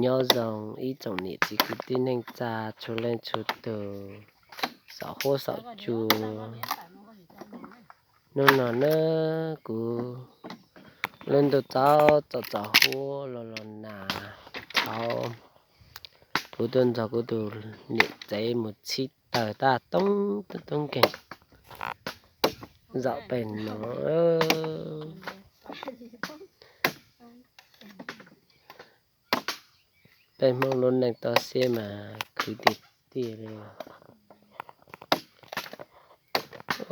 Nyob zoo ib tsoom niam txiv kwv tij neej tsa txhua leej txhua tus, saum huab saum cua. Hnub no na kuv lub ntuj txaus txaus huab los los nas thaum kuv tuaj nrog kuv tus niam tsev mus txhib taws tag toob toob nkeeg zaum pem no. Peb Hmoob lub neej toj siab mas khwv tiag tiag li.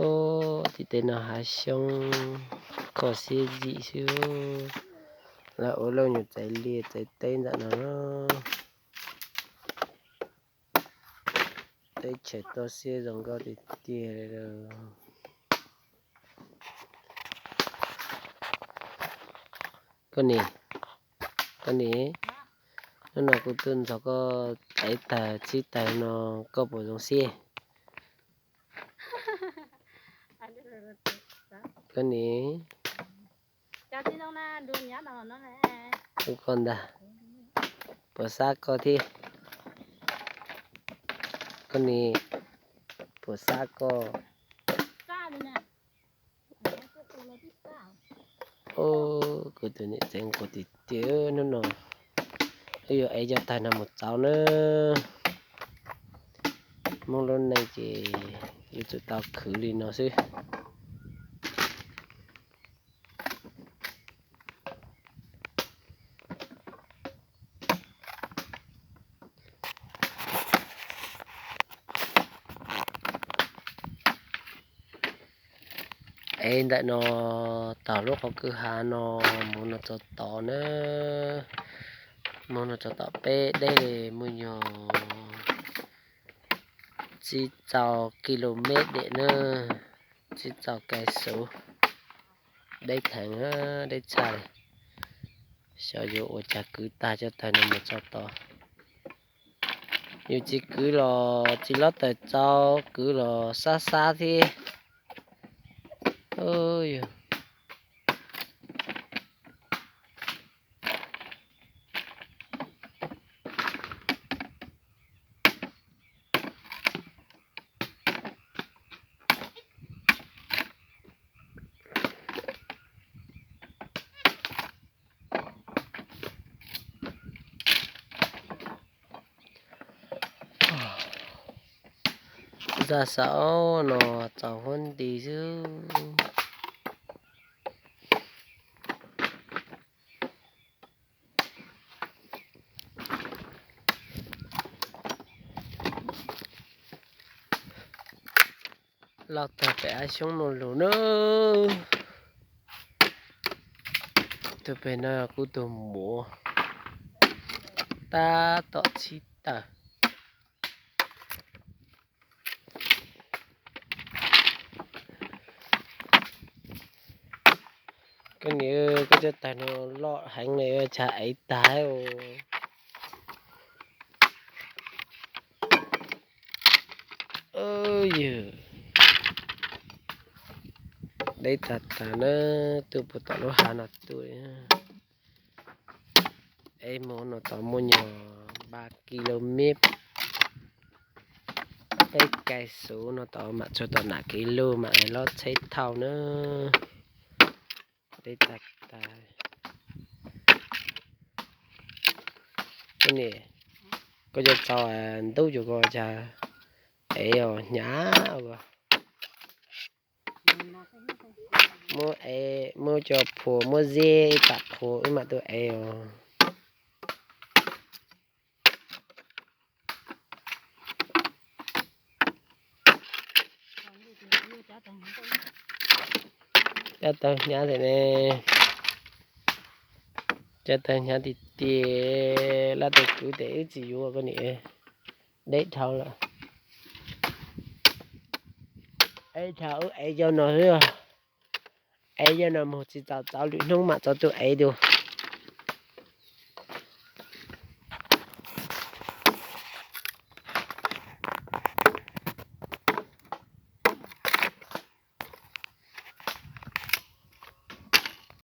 Ub, tim tej no hav xyoob kho siab zim xwb. Lawv ua lub nyuag tsev liaj tsev teb ntawm no. Teb chaws toj siab zoo nkauj tiag tiag li. Koj niam, koj niam, hnub no kuv tuaj nrog koj txhib taws txhib taws no, koj puas zoo siab? Koj niam, kuv koj ntag, puas xab koj thiab? Koj niam, puas xab koj? Ub, kuv tus niam tsev nquag tiag tiag, hnub no wb yuav ev cov taws no mus txauv na. Hmoob lub neej ces yuav tsum tau khwv li no xwb. Ev ntawm no, tom lub qhov kwj ha no mus no txog tod na. Mus no txog tom peb deb li, muaj nyuag tsib caug kis lus mev deb na, tsib caug kais xuv. Deb theev, deb tshaj li. Xyov yuav ua cas kwv tag cov taws no mus txog tod. Yus tsis kwv los tsis lob taws txaus, kwv los xab xab thiab. Zaj xav ob no txaus huab nti xwb. Los tag pem hav xyoob no lug na. Tus pem no kuv tus muam tab tom txhib taws. Koj niam, koj cov taws no loj heev li, tshav ev tag. Yog deb tag tag na, tuaj puag tom lub hav no tuaj. Ev mus no tod muaj nyuag ba kis lus mev, peb kais xuv no tod mam txog tom nam kis lus mam ev lob tsheb thauj na. Deb tag tag. Koj niam, koj cov txaus ntub cuag ko cas ev os hnyav. Muab, muab cov phuam muab zeb ib pam phuam wb mam tuaj ev os. Cov taws hnyav thiab ne, cov taws hnyav tiag tiag, lab tes kwv tes wb tsis yuav koj niam, deb dhau lawm. Ev dhau wb ev cov no xwb, ev cov no mus tsis txaus txaus lwm hnub mam txog tuaj ev dua.